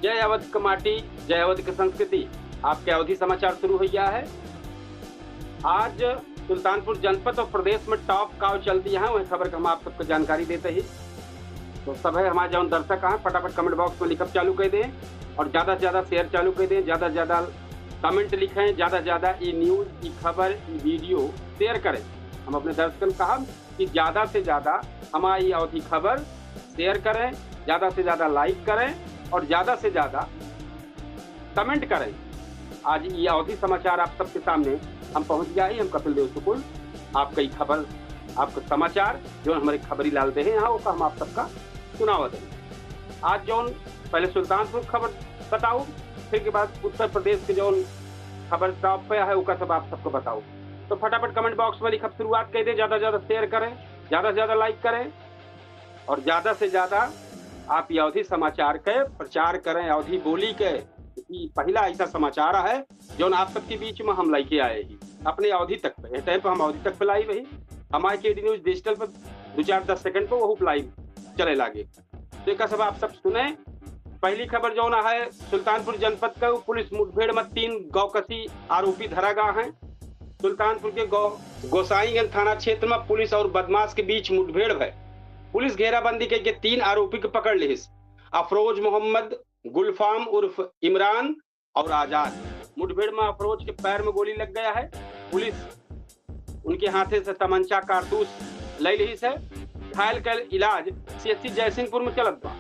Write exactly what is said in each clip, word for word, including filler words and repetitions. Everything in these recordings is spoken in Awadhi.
जय अवध के माटी, जय अवध के संस्कृति। आपके अवधी समाचार शुरू हो गया है। आज सुल्तानपुर जनपद और प्रदेश में टॉप काव चलती है, वही खबर का हम आप सबको जानकारी देते ही। तो सब है हमारे जौन दर्शक हैं, फटाफट कमेंट बॉक्स में लिखब चालू कर दें और ज़्यादा से ज़्यादा शेयर चालू कर दें, ज़्यादा से ज़्यादा कमेंट लिखें, ज़्यादा से ज़्यादा ये न्यूज़, ये खबर, ये वीडियो शेयर करें। हम अपने दर्शकन कहब कि ज़्यादा से ज़्यादा हमारी अवधी खबर शेयर करें, ज़्यादा से ज़्यादा लाइक करें और ज़्यादा से ज़्यादा कमेंट करें। आज ये अवधी समाचार आप सबके सामने हम पहुँच गया ही। हम कपिल देव शुक्ल आपका ये खबर, आपका समाचार जो हमारे खबरी लाल दे हैं यहाँ, ओका हम आप सबका सुनावत हैं। आज जौन पहले सुल्तानपुर खबर बताओ, फिर के बाद उत्तर प्रदेश के जौन खबर टॉप पे है, ओका सब आप सबको बताओ। तो फटाफट कमेंट बॉक्स में लिखब शुरुआत कर दें, ज़्यादा से ज़्यादा शेयर करें, ज़्यादा से ज़्यादा लाइक करें और ज़्यादा से ज़्यादा आप ये अवधी समाचार के प्रचार करें, अवधी बोली के। ये पहला ऐसा समाचार है जौन आप सबके बीच में हम लेके आए ही अपने अवधी तक पे। ये टाइम पे हम अवधी तक पे लाइव ही। हमारे के डी न्यूज़ डिजिटल पर दो चार दस सेकंड पे वो लाइव चले लागे। तो एक सब आप सब सुने। पहली खबर जौन है सुल्तानपुर जनपद का, पुलिस मुठभेड़ में तीन गौकसी आरोपी धरा गया है। सुल्तानपुर के गौ-, गोसाईगंज थाना क्षेत्र में पुलिस और बदमाश के बीच मुठभेड़ भय। पुलिस घेराबंदी के, के तीन आरोपी के पकड़ लिहिस। अफरोज मोहम्मद, गुलफाम उर्फ इमरान और आजाद। मुठभेड़ में अफरोज के पैर में गोली लग गया है। पुलिस उनके हाथे से तमंचा कारतूस ले लिहिस है। घायल का इलाज सी एस सी जयसिंहपुर में चलत बा।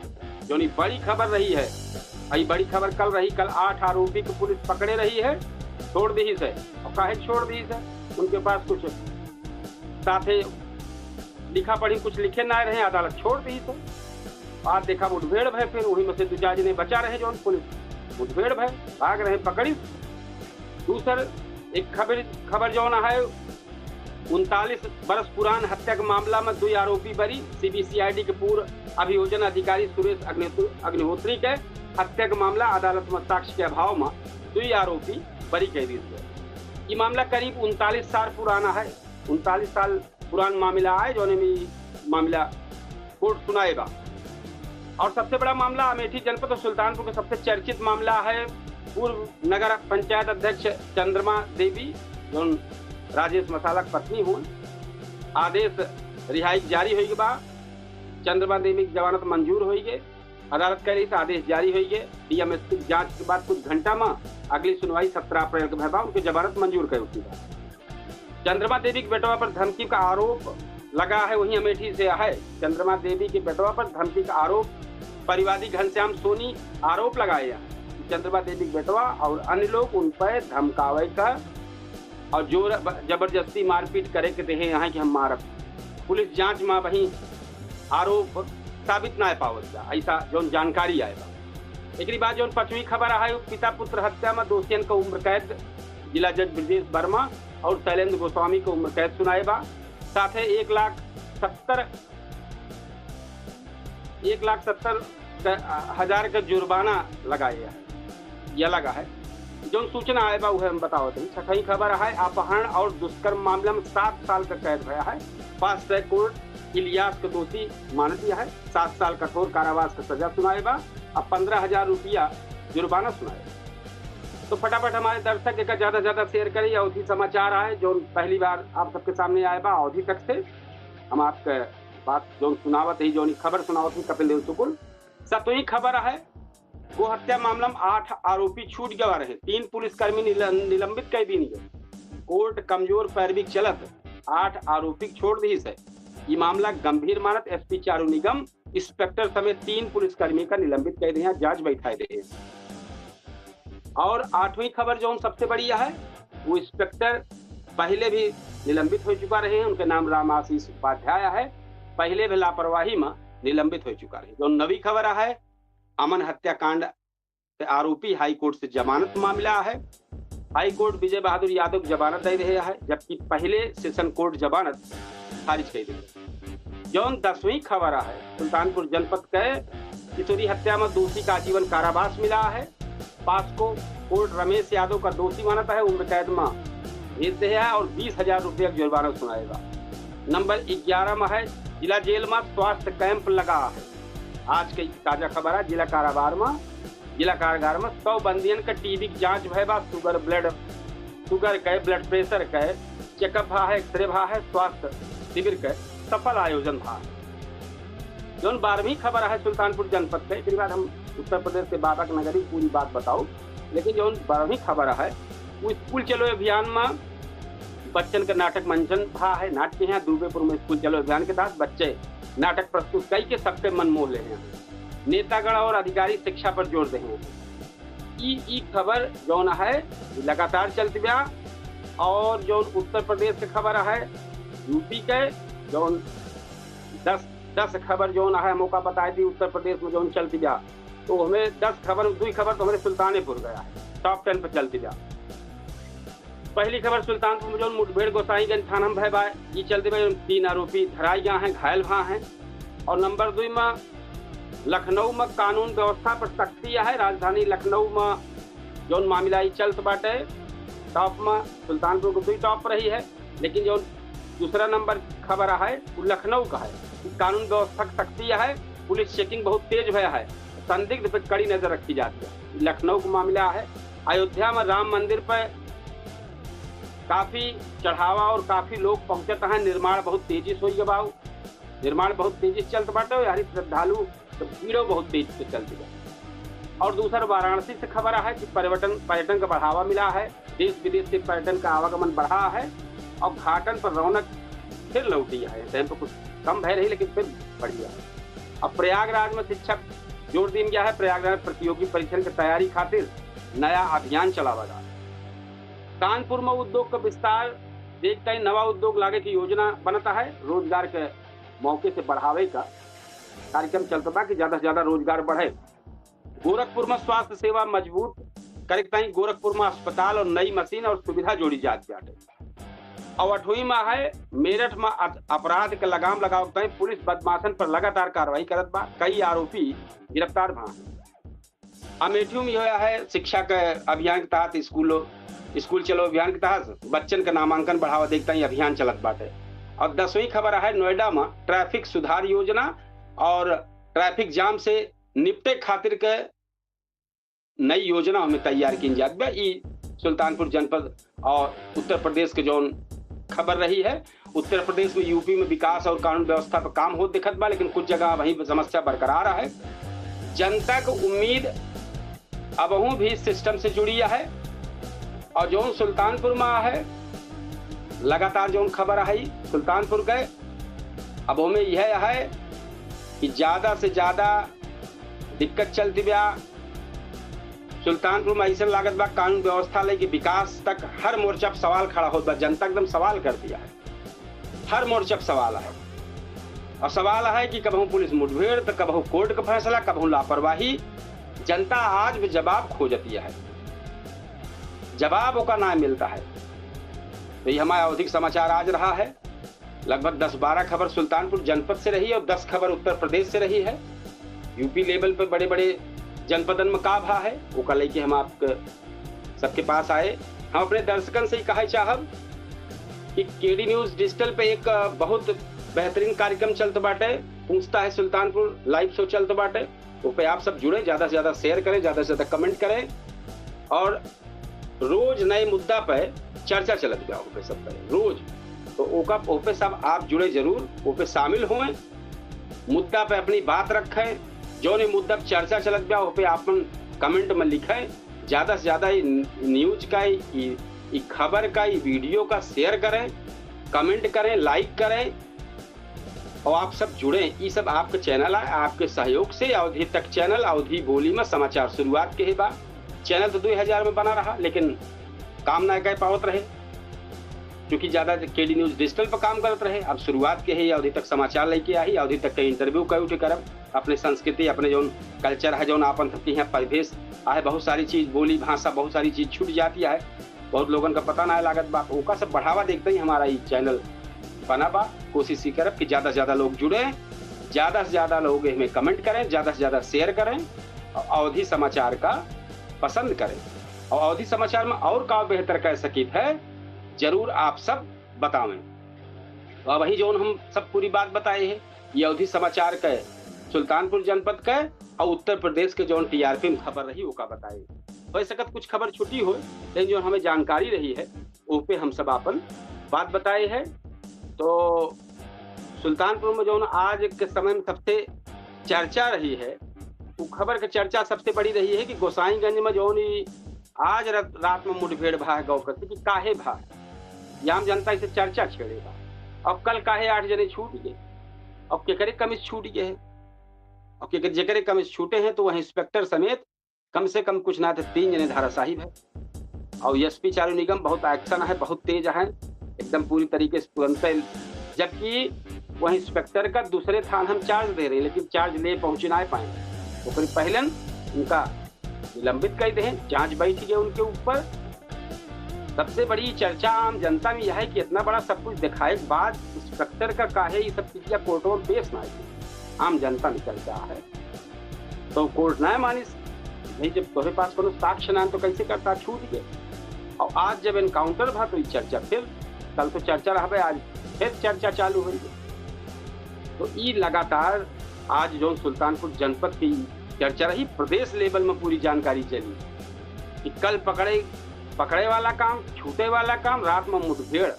जौन ई बड़ी खबर रही है, ई बड़ी खबर कल रही, कल आठ आरोपी को पुलिस पकड़े रही है, छोड़ दिहिस है। और काहे छोड़ दिहिस है? उनके पास कुछ साथे लिखा पढ़ी कुछ लिखे ना रहे, अदालत छोड़ दिहिस है। आज देखा मुठभेड़ भय, फिर वही में से दो चार जने बचा रहे जौन पुलिस मुठभेड़ भय, भाग रहे पकड़ी। दूसर एक खबर, खबर जौन है उनतालीस बरस पुरान हत्या के मामला में दुई आरोपी बरी। सी बी सी आई डी के पूर्व अभियोजन अधिकारी सुरेश अग्निहोत्र-, अग्निहोत्री के हत्या के मामला अदालत में साक्ष्य के अभाव में दुई आरोपी बरी कइ दिहिस है। ई मामला करीब उनतालीस साल पुराना है। उनतालीस साल पुरान मामला आए, जौने में ई मामला कोर्ट सुनाए बा। और सबसे बड़ा मामला अमेठी जनपद और सुल्तानपुर के सबसे चर्चित मामला है पूर्व नगर पंचायत अध्यक्ष चंद्रमा देवी, जौन राजेश मसाला के पत्नी हुई। आदेश रिहाई जारी होई के बा। चंद्रमा देवी की जमानत मंजूर होई गए। अदालत कह रही से आदेश जारी होई गए। डी एम एस पी की जांच के बाद कुछ घंटा में अगली सुनवाई सत्रह अप्रैल के भय बा, उनके जमानत मंजूर कर उठी बा। चंद्रमा देवी के बेटवा पर धमकी का आरोप लगा है, वहीं अमेठी से है। चंद्रमा देवी के बेटवा पर धमकी का आरोप परिवादी घनश्याम सोनी आरोप लगाए हैं कि चंद्रमा देवी के बेटवा और अन्य लोग उन पर धमकावे का और जोर ब-, जबरदस्ती मारपीट करे के देहे यहाँ कि हम मारब। पुलिस जांच में वहीं आरोप साबित ना पावत बा, ऐसा जौन जानकारी आए बा। एकरी बाद जौन पचवीं खबर है, पिता पुत्र हत्या में दोषियन का उम्र कैद, जिला जज ब्रजेश वर्मा और शैलेंद्र गोस्वामी को उम्र कैद सुनाए बा। साथे एक लाख सत्तर, एक लाख सत्तर क-, हजार का जुर्माना लगाए है, या लगा है। जौन सूचना आए बा, उहे हम बतावत हई। छठवीं खबर है, अपहरण और दुष्कर्म मामला में सात साल का कैद भया है। फास्ट ट्रैक कोर्ट इलियास को दोषी मान दिया है, सात साल कठोर कारावास का सजा सुनाए बा, अब पन्द्रह हजार रुपया जुर्माना सुनाए बा। तो फटाफट हमारे दर्शक एका ज्यादा से ज्यादा शेयर करें, अवधी समाचार आए, जौन पहली बार आप सबके सामने आए बा, अवधी तक से हम आपके बात जौन सुनावत ही, जौन खबर सुनावत ही कपिल देव शुक्ल। सतवीं खबर है, गो हत्या मामला में आठ आरोपी छूट गवा रहे, तीन पुलिसकर्मी निल-, निलंबित कर दीन गए। कोर्ट कमजोर पैरवी के चलत आठ आरोपी के छोड़ दिहिस है। ई मामला गंभीर मानत एस पी चारू निगम, इंस्पेक्टर समेत तीन पुलिसकर्मी का निलंबित कर दिया, जांच बैठाए दे। और आठवीं खबर जौन सबसे बड़ी है, वो इंस्पेक्टर पहले भी निलंबित हो चुका रहे हैं, उनके नाम राम आशीष उपाध्याय है, पहले भी लापरवाही में निलंबित हो चुका रहे। जौन नवी खबर है, अमन हत्याकांड के आरोपी हाई कोर्ट से जमानत मामला है। हाई कोर्ट विजय बहादुर यादव के जमानत दे रहे है, जबकि पहले सेशन कोर्ट जमानत खारिज कर दे। जौन दसवीं खबर है, सुल्तानपुर जनपद के किशोरी हत्या में दोषी का आजीवन कारावास मिला है। पास्को कोर्ट रमेश यादव का दोषी मानता है, उम्र कैद में भेज दे है और बीस हजार रुपया का जुर्माना सुनाएगा। नंबर ग्यारह में है, जिला जेल में स्वास्थ्य कैंप लगा है। आज के ताजा खबर है, जिला कारावार में जिला कारागार में सौ बंदियन का टीबी की जांच भय बा, शुगर, ब्लड, शुगर के, ब्लड प्रेशर के चेकअप भा है, एक्सरे भा है, स्वास्थ्य शिविर के सफल आयोजन भा। जौन बारहवीं खबर है सुल्तानपुर जनपद के, एकरी बाद हम उत्तर प्रदेश के बाबा के नगरी पूरी बात बताओ, लेकिन जौन बारहवीं खबर है वो स्कूल चलो अभियान में बच्चन के नाटक मंचन भा है। नाटक यहाँ दुबेपुर में स्कूल चलो अभियान के तहत बच्चे नाटक प्रस्तुत कई के सबके मन मोह ले हैं। नेतागण और अधिकारी शिक्षा पर जोर दे हैं। ई, ई खबर जौन है लगातार चलत बा। और जौन उत्तर प्रदेश के खबर है, यूपी के जौन दस, दस खबर जौन है मौका बताए दी उत्तर प्रदेश में जौन चलत बा, तो हमें दस खबर, दुई खबर तो हमारे सुल्तानपुर गया है, टॉप टेन पर चलत बा। पहली खबर सुल्तानपुर में जौन मुठभेड़ गोसाईगंज थाना में भय बा, ई चलत बा, जौन तीन आरोपी धराई गया हैं, घायल भा हैं। और नंबर दुई में लखनऊ में कानून व्यवस्था पर सख्ती है। राजधानी लखनऊ में जौन मामला ई चलत बाटे, टॉप में सुल्तानपुर को दुई टॉप पर रही है, लेकिन जौन दूसरा नंबर खबर है वो लखनऊ का है कि कानून व्यवस्था की सख्ती है, पुलिस चेकिंग बहुत तेज भया है, संदिग्ध पर कड़ी नजर रखी जाती है। लखनऊ का मामला है। अयोध्या में राम मंदिर पर काफी चढ़ावा और काफी लोग पहुंचत हैं, निर्माण बहुत तेजी से होई गवा, निर्माण बहुत तेजी से चलत बाटे और यारी श्रद्धालु तो भीड़ो बहुत तेजी से चलत बा। और दूसर वाराणसी से खबर है कि पर्यटन, पर्यटन का बढ़ावा मिला है, देश विदेश से पर्यटन का आवागमन बढ़ा है और घाटन पर रौनक फिर लौटी है। टाइम पर कुछ कम भय रही लेकिन फिर बढ़िया है। अब प्रयागराज में शिक्षक जोर दीन गया है, प्रयागराज में प्रतियोगी परीक्षण की तैयारी खातिर नया अभियान चलावा जा। कानपुर में उद्योग का विस्तार देखते ही नवा उद्योग लागे की योजना बनता है, रोजगार के मौके से बढ़ावे का कार्यक्रम चलत बा कि ज्यादा से ज्यादा रोजगार बढ़े। गोरखपुर में स्वास्थ्य सेवा मजबूत करे के ताईं गोरखपुर में अस्पताल और नई मशीन और सुविधा जोड़ी जात बाटे। और अठवीं में है मेरठ में अत-, अपराध के लगाम लगावे के ताईं पुलिस बदमाशन पर लगातार कार्रवाई करत बा, कई आरोपी गिरफ्तार भा हैं। अमेठी में यह है शिक्षा के अभियान के तहत स्कूलों, स्कूल चलो अभियान के तहत बच्चन के नामांकन बढ़ावा देख ताईं अभियान चलत बाटे। और दसवीं खबर है नोएडा में ट्रैफिक सुधार योजना और ट्रैफिक जाम से निपटे खातिर के नई योजना हमें तैयार कीन जात बा। ई सुल्तानपुर जनपद और उत्तर प्रदेश के जौन खबर रही है, उत्तर प्रदेश में, यूपी में विकास और कानून व्यवस्था पर काम होत दिखत बा, लेकिन कुछ जगह वहीं समस्या बरकरार है। जनता के उम्मीद अबहूँ भी सिस्टम से जुड़ी है। और जौन सुल्तानपुर में है, लगातार जौन खबर है सुल्तानपुर के, अब ओमे यह है कि ज्यादा से ज्यादा दिक्कत चलती बा। सुल्तानपुर में ऐसे लागत बा कानून व्यवस्था लेके विकास तक हर मोर्चा पर सवाल खड़ा होत बा, जनता एकदम सवाल कर दिया है, हर मोर्चा पर सवाल है। और सवाल है कि कबहूँ पुलिस मुठभेड़, तो कबहूँ कोर्ट का फैसला, कबहूँ लापरवाही। जनता आज भी जवाब खोजती है, जवाब ओका ना मिलता है। तो ये हमारा अवधी का समाचार आज रहा है। लगभग दस बारह खबर सुल्तानपुर जनपद से रही और दस खबर उत्तर प्रदेश से रही है। यूपी लेवल पर बड़े बड़े जनपदन में का भा है, ओका लेके हम आपके सबके पास आए। हम अपने दर्शकन से ही कहे चाहब कि केडी न्यूज़ डिजिटल पे एक, अ, बहुत बेहतरीन कार्यक्रम चलत बाटे, पूछता है सुल्तानपुर लाइव शो चलत बाटे। ओपे आप सब जुड़े, ज्यादा से ज्यादा शेयर करें, ज्यादा से ज्यादा कमेंट करें और रोज नए मुद्दा पे चर्चा चलत बा ओपे सब पे रोज। तो ओका, ओपे सब आप जुड़े जरूर, ओपे शामिल होएं, मुद्दा पे अपनी बात रखें, जौन ई मुद्दा पे चर्चा चलत बा ओपे आपन कमेंट में लिखें। ज्यादा से ज्यादा ई न्यूज का, ई, ई खबर का, ई वीडियो का शेयर करें, कमेंट करें, लाइक करें। और आप सब जुड़े, ई सब आपके चैनल है, आपके सहयोग से अवधी तक चैनल, अवधी बोली में समाचार शुरुआत के ही बा। चैनल तो दुई हजार में बना रहा, लेकिन काम ना कर पावत रहे, क्योंकि ज्यादा केडी न्यूज़ डिजिटल पर काम करत रहे। अब शुरुआत के ही अवधी तक समाचार लेके आई, अवधी तक के इंटरव्यू कई उठे करब, अपने संस्कृति, अपने जौन कल्चर है, जौन आपन सबके यहाँ परिवेश आहे, बहुत सारी चीज, बोली, भाषा, बहुत सारी चीज छूट जाती है। बहुत लोगन का पता ना लागत बा, ओका सब बढ़ावा देखते ही हमारा ई चैनल बना बा। कोशिश ही करब कि ज्यादा से ज्यादा लोग जुड़े, ज्यादा से ज्यादा लोग इसमें कमेंट करें, ज्यादा से ज्यादा शेयर करें और अवधी समाचार का पसंद करें। और अवधी समाचार में और का बेहतर कर सकित है, जरूर आप सब बतावें। तो अब वही जौन हम सब पूरी बात बताए हैं, ये अवधी समाचार के सुल्तानपुर जनपद के और उत्तर प्रदेश के जौन टीआरपी में खबर रही, ओका बताए। हो सकत कुछ खबर छुटी हो, लेकिन जो हमें जानकारी रही है, वो पे हम सब आपन बात बताए है। तो सुल्तानपुर में जौन आज के समय में सबसे चर्चा रही है, वो खबर के चर्चा सबसे बड़ी रही है कि गोसाईगंज में जौन ई आज रात, रात में मुठभेड़ भा है गौ करके, कि काहे भा है, ये आम जनता इसे चर्चा छेड़े बा। अब कल काहे आठ जने छूट गए, अब केकरे कमीज छूट गए है, अब केकर, जेकरे कमीज छूटे हैं तो वह इंस्पेक्टर समेत कम से कम कुछ ना तो तीन जने धाराशाही है। और एसपी चारू निगम बहुत एक्शन है, बहुत तेज है, एकदम पूरी तरीके से तुरंत, जबकि वह इंस्पेक्टर का दूसरे थान हम चार्ज दे रहे हैं, लेकिन चार्ज ले पहुंच ना पाए। ओकरे पहले उनका निलंबित कर दे, जांच बैठ गए उनके ऊपर। सबसे बड़ी चर्चा आम जनता में यह है कि इतना बड़ा सब कुछ दिखाए के बाद इंस्पेक्टर का काहे ये सब चीजें कोर्ट में पेश ना आई, आम जनता में चर्चा है। तो कोर्ट ना मानिस, नहीं, जब तोहरे पास कोनो साक्ष्य ना तो कैसे करता, छूट गए। और आज जब एनकाउंटर भा तो ई चर्चा फिर, कल तो चर्चा रहबे, आज फिर चर्चा चालू हो गई। तो ई लगातार आज जौन सुल्तानपुर जनपद की चर्चा रही, प्रदेश लेवल में पूरी जानकारी चली कि कल पकड़े, पकड़े वाला काम, छूटे वाला काम, रात में मुठभेड़,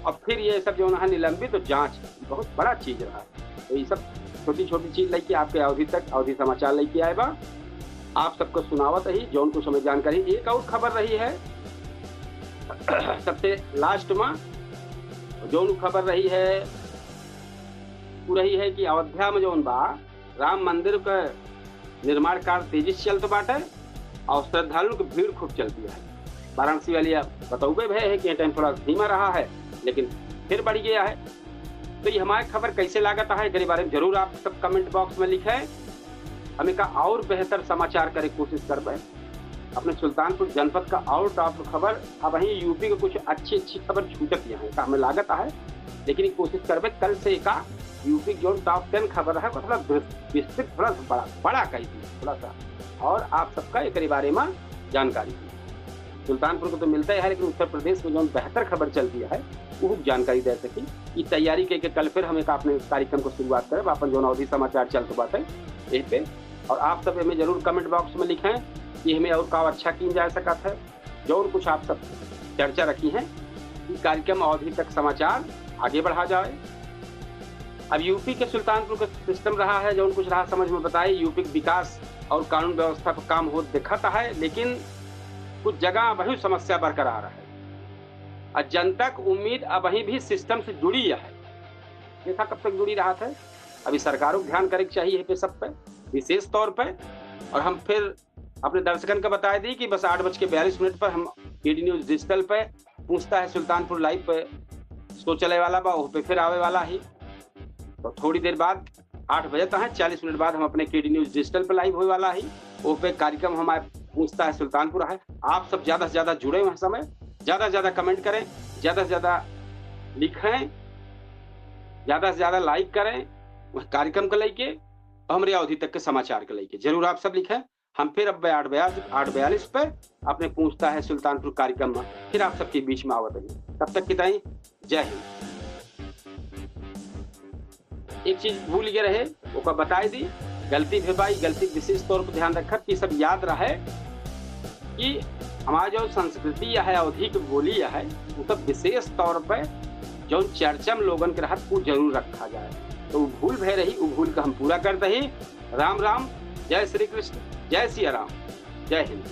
और फिर ये सब जौन है निलंबित, तो जांच बहुत बड़ा चीज रहा। तो ये सब छोटी छोटी चीज लेके आपके अवधी तक, अवधी समाचार लेके आए बा। आप सबको सुनावत रही जौन कुछ हमें जानकारी। एक और खबर रही है सबसे लास्ट में, जौन खबर रही है, वो रही है कि अयोध्या में जौन बा राम मंदिर का निर्माण कार्य तेजी से चलत बाटे और श्रद्धालुओं की भीड़ खूब चलती है। वाराणसी वाली आप बतौबे भय है कि ये टाइम थोड़ा धीमा रहा है, लेकिन फिर बढ़ गया है। तो ये हमारे खबर कैसे लागत है, एकरे बारे में जरूर आप सब कमेंट बॉक्स में लिखें। हम एका और बेहतर समाचार करे कोशिश करबे। अपने सुल्तानपुर जनपद का और टॉप खबर, अब वहीं यूपी के कुछ अच्छी अच्छी खबर छूटत यहाँ है, का हमें लागत है, लेकिन ये कोशिश करबे कल से एका यूपी के जो टॉप टेन खबर है, वो थोड़ा विस-, विस्तृत, थोड़ा सा बड़ा, बड़ा कर दी, थोड़ा सा, और आप सबका एकरे बारे में जानकारी दी। सुल्तानपुर को तो मिलता है, लेकिन उत्तर प्रदेश में जो बेहतर खबर चलती है, वो जानकारी दे सकी। ई तैयारी के, के कल फिर हम एक अपने कार्यक्रम को शुरुआत करब, अपन जो अवधी समाचार चलत बाटे एह पे। और आप सब हमें जरूर कमेंट बॉक्स में लिखें कि हमें और का अच्छा कीन जा सकत है, जौन कुछ आप सब चर्चा रखी हैं, ई कार्यक्रम अवधी तक समाचार आगे बढ़ा जाए। अब यूपी के सुल्तानपुर का सिस्टम रहा है, जौन कुछ रहा समझ में बताए, यूपी के विकास और कानून व्यवस्था पर काम होत दिखत है, लेकिन कुछ जगह अबही समस्या बरकरार है। और जनता की उम्मीद अबही भी सिस्टम से जुड़ी है। देखा कब तक जुड़ी रहा था। अभी सरकारों को ध्यान करे के चाहिए पे, सब पे, विशेष तौर पे। और हम फिर अपने दर्शकन का बता दी कि बस आठ बज के बयालीस मिनट पर हम केडी न्यूज डिजिटल पे पूछता है सुल्तानपुर लाइव पे शो चले वाला बा, ओह पे फिर आवे वाला ही। तो थोड़ी देर बाद, आठ बजे तक है, चालीस मिनट बाद हम अपने केडी न्यूज डिजिटल पे लाइव होए वाला ही। ओह पे कार्यक्रम हमारे पूछता है सुल्तानपुर है। आप सब ज्यादा से ज्यादा जुड़े हुए समय, ज्यादा से ज्यादा कमेंट करें, ज्यादा से ज्यादा लिखें, ज्यादा से ज्यादा लाइक करें वह कार्यक्रम को लेके और हमरे अवधी तक के समाचार को लेके। जरूर आप सब लिखें। हम फिर अब आठ बयालीस, आठ बयालीस पे अपने पूछता है सुल्तानपुर कार्यक्रम में फिर आप सबके बीच में आवत है। तब तक की ताई जय हिंद। एक चीज भूल गए रहे, ओका बताए दी, गलती भे बा, ई गलती विशेष तौर पर ध्यान रखब कि सब याद रहे कि हमारा जो संस्कृति है, अवधी की बोली है, वो सब विशेष तौर पर जो चर्चा में लोगन के रहत, वो जरूर रखा जाए। तो वो भूल भय रही, वो भूल का हम पूरा कर दही। राम राम, जय श्री कृष्ण, जय सिया राम, जय हिंद।